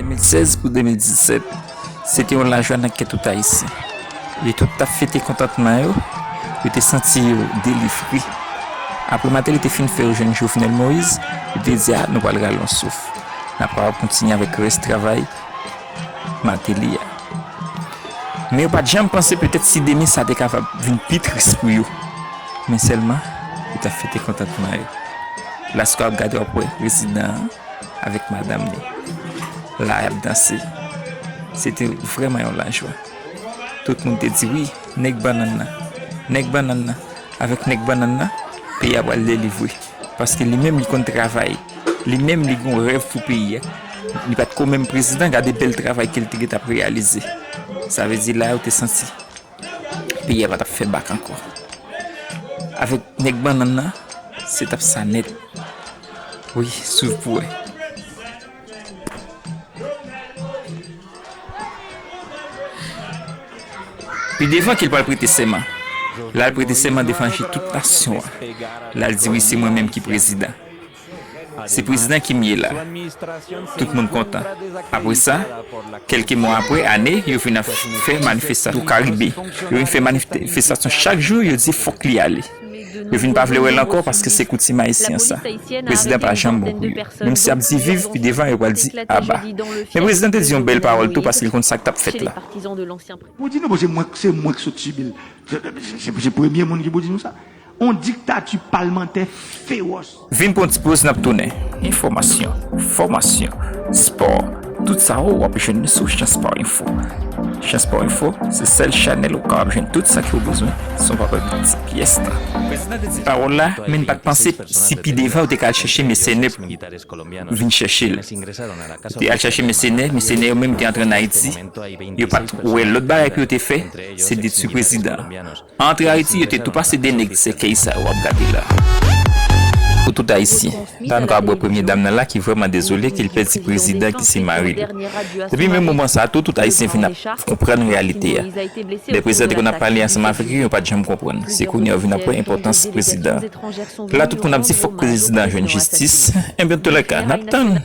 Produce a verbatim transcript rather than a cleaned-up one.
de mil sèz pou de mil disèt, se te yon lajwa nan kè tout Ayisyen. Yo tout t ap fete kontantman yo, yo te santi yo delivre. Apre Martelly te fin fè yo jwenn Jovenel Moïse, yo te di, "A, nou pral rale yon souf. N ap kapab kontinye avèk rès travay Martelly a." Men yo pa t janm panse petèt si demen sa te kapab vin pi tris pou yo. Men sèlman, yo t ap fete kontantman yo. Lòske w ap gade, w ap wè prezidan an avèk madanm li la, y ap danse. Se te vrèman yon lajwa. Tout moun te di, "Wi, nèg bannann nan, nèg bannann nan, avèk nèg bannann nan, peyi a pral delivre." Paske li menm, li konn travay. Li menm, li gen yon rèv pou peyi a. Li pa t ko menm prezidan, gade bèl travay ke l te gentan ap reyalize. Sa vle di la, yo te santi peyi a pa t ap fè bak ankò. Avèk nèg bannann nan, se t ap sa nèt. Wi, swiv pou wè. Pi devan ke l pral prete sèman. L al prete sèman devan je tout nasyon an. L al di, "Wi, se mwen menm ki prezidan. Se prezidan ki m ye la." Tout moun kontan. Apre sa, kèlke mwa apre, ane, yo vin ap fè manifestasyon tou Karibe. Yo vin fè manifestasyon chak jou, yo di, "Fòk li ale." Yo vin pa vle wè l ankò paske se koutim ayisyen sa. Prezidan pa janm bon pou yo. Menm si y ap di viv, pi devan yo pral di aba. Men prezidan te di yon bèl pawòl tou paske l konn sa k t ap fèt la. Pou di nou, bon, se mwen, se mwen ki sot sibi l. Se, se, se, se premye moun ki pou di nou sa. On diktati palmantè fewòs. Vin pran ti poz, n ap tounen. Enfòmasyon, fòmasyon, spò, tout sa w ap jwenn sou Chance Sport Info. Chance Sport Info, se sèl chanèl ou kapab jwenn tout sa ke w bezwen san w pa pèdi ti pyès tan. Pawòl la, men n pa t panse si pi devan yo te ka al chèche mèsenè pou vin chèche l. Yo te al chèche mèsenè, mèsenè yo menm te antre ann Ayiti. Yo pa t wè lòt bagay pou yo te fè, se detwi prezidan an. Antre Ayiti, yo te tou pase de nèg sèkèy sa yo w ap gade la. Pou tout Ayisyen, la nou ka wè premye dam nan la ki vrèman dezole ke l pèdi prezidan ki se mari l. Depi menm moman sa a tou, tout Ayisyen vin ap konprann reyalite a. Lè prezidan te konn ap pale ansanm avèk yo, yo pa t janm konprann. Se kounye a yo vin ap wè enpòtans prezidan an. La tout moun ap di fòk prezidan an jwenn jistis. Enben, antoulèka, n ap tann.